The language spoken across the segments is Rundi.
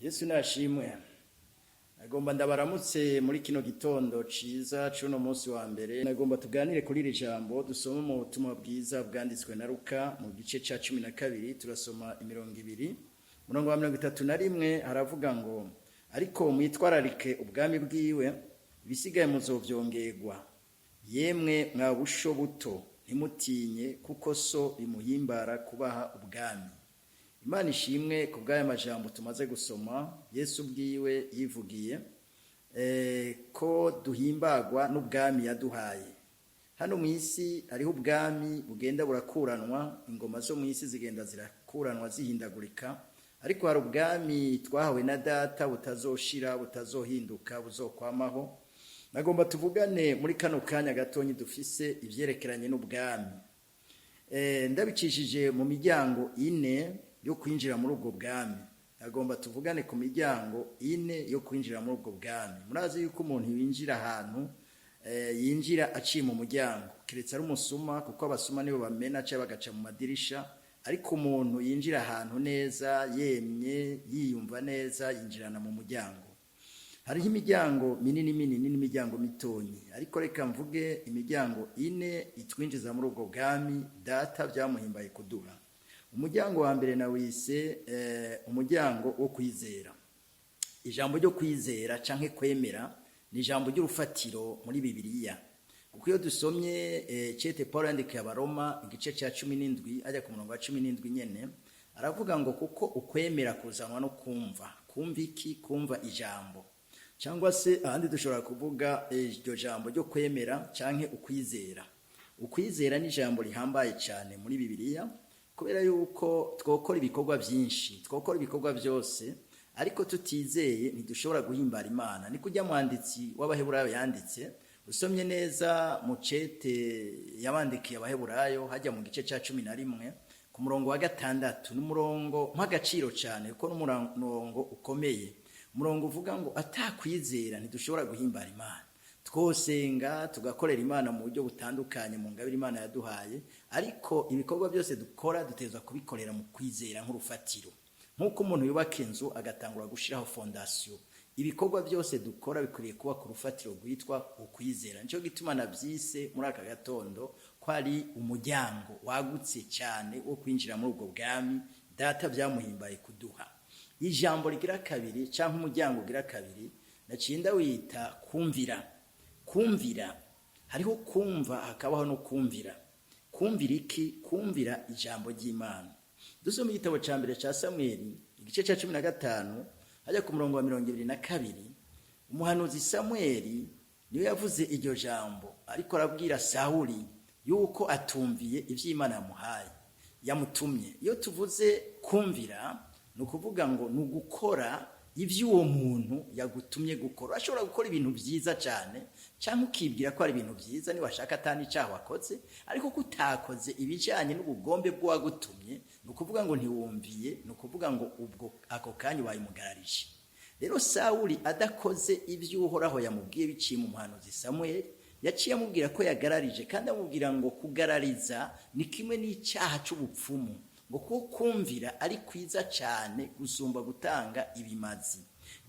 Yesu nashimwe. Nagomba ndabaramutse muri kino gitondo ciza c'uno munsi wa mbere. Nagomba tuganire kuri iri jambo dusoma mu butumwa bwiza bwanditswe na Luka mu gice ca 12, turasoma imirongo ibiri. Umurongo wa 31 haravuga ngo: "Ariko mwitwararike ubwami bwiwe, ibisigaye muzovyongerwa. Yemwe mwa busho buto, ntimutinye, kuko so bimuhimbara kubaha ubwami." Imana ishimwe ku bw'aya majambo tumaze gusoma. Yesu ubwiwe yivugiye ko duhimbagwa n'ubwami yaduhaye. Hano mu isi hariho ubwami bugenda burakuranwa, ingoma zo mu isi zigenda zirakuranwa zihindagurika, ariko hari ubwami twahawe na Data butazoshira, butazohinduka, buzokwamaho. Nagomba tuvugane muri kano kanya gatonyi dufise ivyerekeranye n'ubwami, ndabicishije mu miryango ine yo kwinjira muri ubwo bwami. Agomba tuvugane ku miryango ine yo kwinjira muri ubwo bwami. Murazi yuko umuntu yinjira ahantu, yinjira aciye mu muryango, keretse ari umusuma, kuko abasuma nibo bamena cyangwa bagaca mu madirisha. Ariko umuntu yinjira ahantu neza, yemye, yiyumva neza, yinjirana mu muryango. Hariho imiryango minini minini n'imiryango mitonyi, ariko reka mvuge imiryango ine itwinjiza muri ubwo bwami Data byamuhimbaye kuduha. Umuryango wa mbere nawise umuryango wo kwizera. Ijambo ryo kwizera canke kwemera ni ijambo ry'urufatiro muri Bibiliya, kuko iyo dusomye cete Paul yandikiye Abaroma, igice ca 17, ajya ku murongo wa 17 nyene, aravuga ngo: "Kuko ukwemera kuzanwa no kumva." Kumva iki? Kumva ijambo, cyangwa se ahandi dushobora kuvuga iryo jambo ryo kwemera canke ukwizera. Ukwizera ni ijambo rihambaye cyane muri Bibiliya, kubera yuko twokora ibikorwa byinshi, twokora ibikorwa byose, ariko tutizeye ntidushobora guhimbara Imana. Ni kujya mwanditsi w'Abaheburayo yanditse. Usomye neza mu cete yabandikiye Abaheburayo, hajya mu gice cya 11 ku murongo wa 6, n'umurongo mp'agaciro cyane, kuko n'umurongo ukomeye, umurongo uvuga ngo atakwizera ntidushobora guhimbara Imana. Twosenga, tugakorera Imana mu buryo butandukanye mu ngabire Imana yaduhaye, ariko ibikorwa byose dukora dutezwa kubikorera mu kwizera nk'urufatiro, nk'uko umuntu yubaka inzu agatangura gushyiraho fondation. Ibikorwa byose dukora bikwiriye kuba ku rufatiro rwitwa ukwizera. Nicyo gituma nabyise muri aka gatondo ko ari umuryango wagutse cyane wo kwinjira muri ubwo bwami Data byamuhimbaye kuduha. Ijambo rigira kabiri cyangwa umuryango ugira kabiri naciye ndawita kumvira. Kumvira, hariho kumva, hakabaho no kumvira. Kumvira iki? Kumvira ijambo ry'Imana. Dusoma igitabo cya mbere cya Samweli, igice cya 15, hajya ku murongo wa 22. Umuhanuzi Samweli niwe yavuze iryo jambo, ariko arabwira Sawuli yuko atumviye iby'Imana yamuhaye, yamutumye. Iyo tuvuze kumvira, ni ukuvuga ngo ni ugukora ibyo uwo muntu yagutumye gukora. Urashobora gukora ibintu byiza cyane, cyangwa ukibwira ko ari ibintu byiza, niba washaka atani icyaha wakoze, ariko ko utakoze ibijyanye n'ubugombe bw'uwagutumye, ni ukuvuga ngo ntiwumviye, ni ukuvuga ngo ubwo ako kanya ubaye umugararije. Rero Sawuli adakoze ibyo Uhoraho yamubwiye biciye mu muhanuzi Samuel, yaciye amubwira ko yagararije, kandi amubwira ngo kugarariza ni kimwe n'icyaha cy'ubupfumu, ngo kuko kumvira ari kwiza cyane gusumba gutanga ibimazi.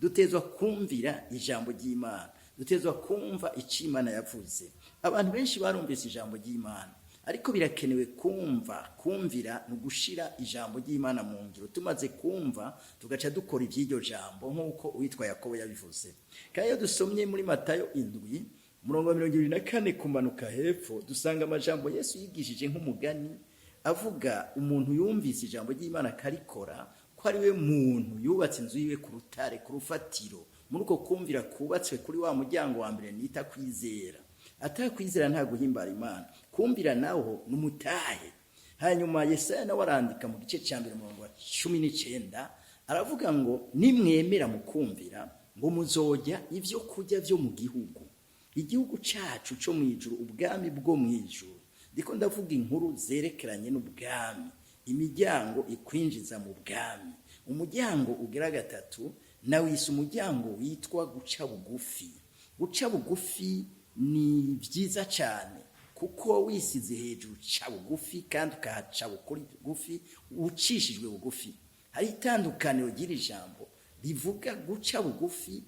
Dutezwa kumvira ijambo ry'Imana, dutezwa kumva icyo Imana yavuze. Abantu benshi barumvise ijambo ry'Imana, ariko birakenewe kumva. Kumvira ni ugushira ijambo ry'Imana mu ngiro. Tumaze kumva, tugaca dukora iby'iryo jambo, nk'uko uwitwa Yakobo yabivuze. Kandi iyo dusomye muri Matayo 7, umurongo wa 24 kumanuka hepfo, dusanga amajambo Yesu yigishije nk'umugani, avuga umuntu yumvise ijambo ry'Imana akarikora, ko ari we muntu yubatse inzu yiwe ku rutare, ku rufatiro. Muri uko kumvira kubatswe kuri wa muryango wa mbere nita kwizera. Atakwizera nta guhimbara Imana. Kumvira naho ni umutahe. Hanyuma Yesaya nawe arandika mu gice cya 1, umurongo wa 19, aravuga ngo: "Nimwemera mukumvira, ngo muzojya ibyo kurya byo mu gihugu." Igihugu cyacu cyo mu ijuru, ubwami bwo mu ijuru. Ndiko ndavuga inkuru zerekeranye n'ubwami, imiryango ikwinjiza mu bwami. Umuryango ugira gatatu nawise umuryango witwa guca bugufi. Guca bugufi ni byiza cyane, kuko wisize hejuru, ca bugufi, kandi ukahaca bugufi ucishijwe bugufi. Hari itandukaniro ry'iri jambo. Rivuga guca bugufi,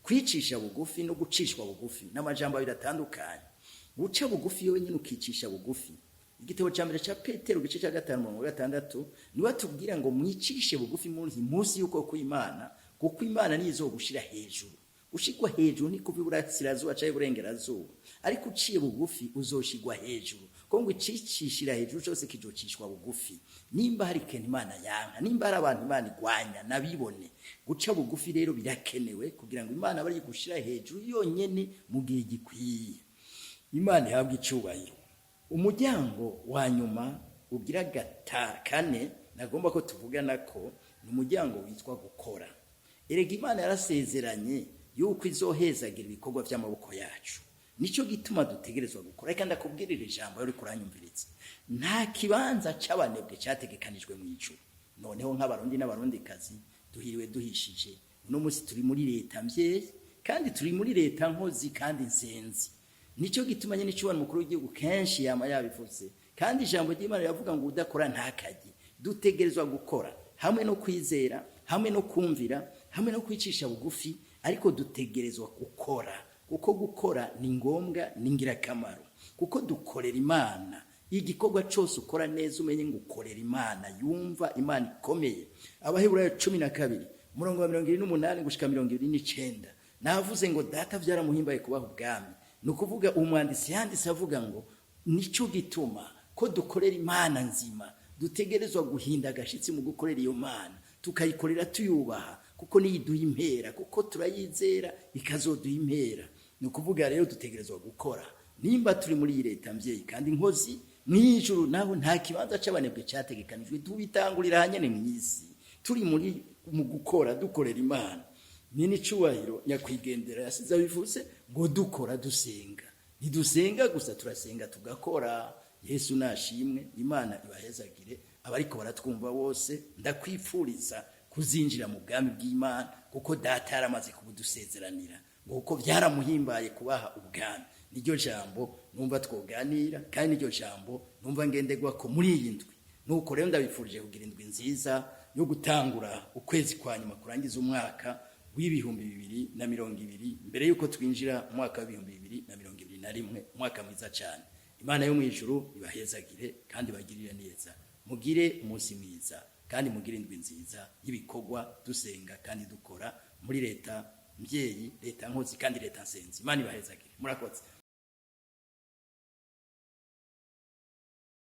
kwicisha bugufi no gucishwa bugufi, n'amajambo abiri atandukanye. Guca bugufi wenyine ukicisha bugufi. Igitabo cya mbere cya Petero, igice cya 5, umurongo wa 6, niwe atubwira ngo mwicishe bugufi munsi y'uko kw'Imana, kuko Imana niyo izogushira hejuru. Gushirwa hejuru ni kuva iburasirazuba cyangwa iburengerazuba, ariko uciye bugufi uzoshirwa hejuru, ko ngo icicishira hejuru cyose kijocishwa bugufi. Nimba hari ikintu Imana yanka, nimba hari abantu Imana igwanya, nabibone. Guca bugufi rero birakenewe kugira ngo Imana bari gushira hejuru yonyene mu gihe gikwiye. Imana ihabwa icubahiro. Umuryango wa nyuma ugira 4 nagomba ko tuvugana ko ni umuryango witwa gukora. Erega Imana yarasezeranye yuko izohezagira ibikorwa by'amaboko yacu, nicyo gituma dutegerezwa gukora. Reka ndakubwirira ijambo riri kuranyumviritse: nta kibanza cy'abanebwe cyategekanijwe mu ijuru. Noneho nk'Abarundi n'Abarundikazi duhiriwe duhishije, uno munsi turi muri leta mvyeyi, kandi turi muri leta nkozi kandi nsenzi. Nicyo gituma nyine icubana umukuru w'igihugu kenshi yama yabivuze, kandi ijambo ry'Imana riravuga ngo udakora ntakajye. Dutegerezwa gukora hamwe no kwizera, hamwe no kumvira, hamwe no kwicisha bugufi, ariko dutegerezwa gukora, kuko gukora ni ngombwa, ni ingirakamaro, kuko dukorera Imana. Igikorwa cyose ukora neza, umenye ngo ukorera Imana yumva, Imana ikomeye. Abaheburayo 12, umurongo wa 78 gushika 79, navuze ngo Data byaramuhimbaye kubaha ubwami. Ni ukuvuga umwanditsi yanditse avuga ngo nicyo gituma ko dukorera Imana nzima, dutegerezwa guhinda agashyitsi mu gukorera iyo Mana, tukayikorera tuyubaha, kuko niyo iduha impera, kuko turayizera ikazoduha impera. Ni ukuvuga rero dutegerezwa gukora nimba turi muri iyi leta mvyeyi kandi nkozi. Mw'ijuru naho nta kibanza c'abanebwe cyategekanijwe, tubitangurira hanyene mw'isi turi muri mu gukora, dukorera Imana. Ni n'icubahiro nyakwigendera yasize abivuze ngo dukora dusenga. Ntidusenga gusa, turasenga tugakora. Yesu nashimwe. Imana ibahezagire abariko baratwumva bose. Ndakwipfuriza kuzinjira mu bwami bw'Imana, kuko Data yaramaze kubudusezeranira, ngo kuko byaramuhimbaye kubaha ubwami. Niryo jambo numva twoganira, kandi niryo jambo numva ngenderwa ko muri iyi ndwi. Nuko rero ndabifurije kugira indwi nziza yo gutangura ukwezi kwa nyuma kurangiza umwaka w'2020, mbere y'uko twinjira mu mwaka w'2021, umwaka mwiza cyane. Imana yo mu ijuru ibahezagire kandi ibagirire neza. Mugire umunsi mwiza kandi mugire indwi nziza y'ibikorwa, dusenga kandi dukora muri leta mbyeyi, leta nkozi kandi leta nsenzi. Imana ibahezagire. Murakoze.